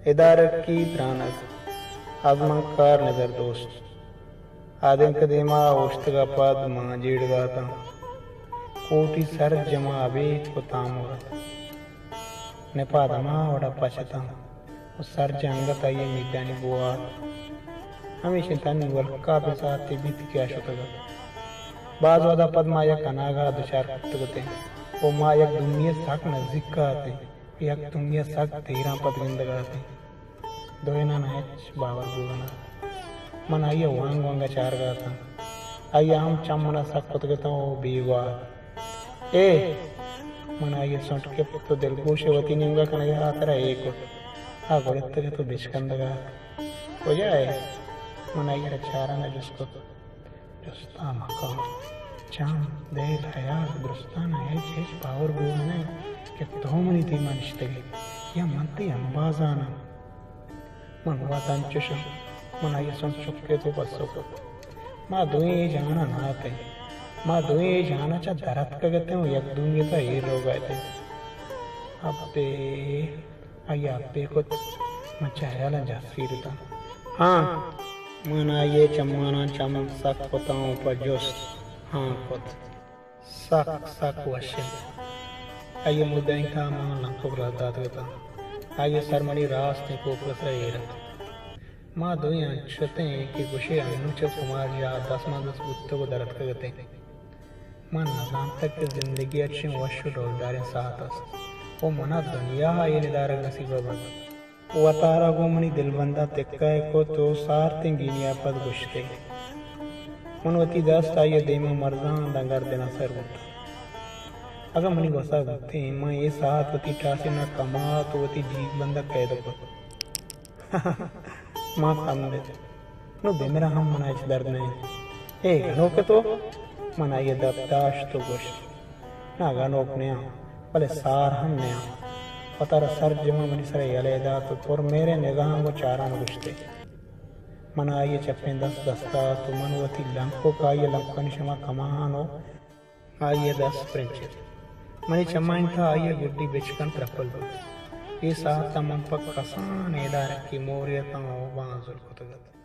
ادارکی ترانگ، آزمانکار نظر دوست۔ آدینک ءِ دیما اوشتگ ءَ پد من جیڑگ ءَ اتاں۔ کوٹی سرجم ءَ ابیتک ءُ تامر ات۔ نپاد ہما وڑ ءَ پچ اتاں ءُ سرجم انگت آئی ءِ میدانی بو ءَ ات۔ ہمیش انت انوں ولکاپ ءِ ساعتے بیت کہ آ شتگ ات۔ باز وہد ءَ پد ما یک اناگہ ءَ دچار کپتگ اتیں ءُ ما یک دومی ءِ سک نزیک ءَ اتیں۔ یک دومی ءَ سک دیراں پد گندگ ءَ اتیں۔ دوئینان ءَ ہچ باور بوگ ءَ نہ ات۔ من آئی ءَ وانگ وانگ ءَ چارگ ءَ اتاں۔ آئی ءَ ہم چم من ءَ سک کتگ اتاں ءُ بیگواہ ات۔ اے! من آئی ءِ سنٹ کپت ءُ دلگوش ءِ وتی نیمگ ءَ کنگ ءِ ہاترا اے کت۔ آ گڑتگ ات ءُ بچکندگ ءَ ات۔ کجا ئے؟ من آئی ءَ را چاران ءَ جست کت۔ جست ءَ مکن۔ چم، دل، ہیال، درستان ءَ ہچ ہچ باور بوگ نہ انت کہ تو منی دیما نشتگ ئے یا من تئی امبازان آں۔ من وت انچش آں۔ من آئی ءَ سنٹ چک ات ءُ پسو کت۔ ما دوئیں اے جہان ءَ نہ اتیں۔ ما دوئیں اے جہان ءَ چہ در اتکگ اتیں ءُ یک دومی ءِ تہا ایر روگ ءَ اتیں۔ ابے! آئی ءَ اپے کت، من چہ ہیالاں جہسیر اتاں۔ ہاں، من آئی ءِ چماناں چم سک کتاں ءُ پہ جست ہاں کت۔ سک، سک وش انت۔ آئی ءِ مدعیں تہا من لنکک رد داتگ اتاں۔ آئی ءِ سر منی راستیں کوپگ ءِ سرا ایر ات۔ ما دوئیں انچش اتیں کہ گوشے انوں چہ کمار جاہ ءَ دست ماں دست بوتگ ءُ در اتکگ اتیں۔ من نہ زانتگ کہ زندگی ءَ چشیں وش ءُ ڈولداریں ساعت است ءُ من ءَ دنیا ءَ اے ندارگ نصیب ءَ بنت۔ وتارا گوں منی دلبنداں تکہ ئے کت ءُ سارتیں گینی ءَ پد گوشت ئے، من وتی دست آئی ءِ دیم ءَ مرزاں داں گردن ءَ سر بوتاں۔ اگاں منی وس ءَ بوتیں، من اے ساعت وتی ٹاسین ءَ کمات ءُ وتی جیگ بند ءَ قید کت۔ ما خندت۔ نوں بمراں ہم من ءَ ہچ درد نہ انت۔ اے گنوک ئے تو؟ من آئی ءِ دپ داشت ءُ گوشت، نہ گنوک نیاں، بلے سار ہم نیاں۔ وتارا سرجم ءَ منی سرا یلہ دات ءُ پر مہریں نگاہاں گوں چاران گوشت ئے۔ من آئی ءِ چپیں دست دست ءَ ات ءُ من وتی لنکک آئی ءِ لنککانی شما کماہان ءُ آئی ءِ دست پرنچت۔ منی چمانی تہا آئی ءِ گڈی بچکند ترپل بوت۔ اے ساعت ءَ من پہ کسانیں ادارکے مورے اتاں ءُ بانزل کتگ ات۔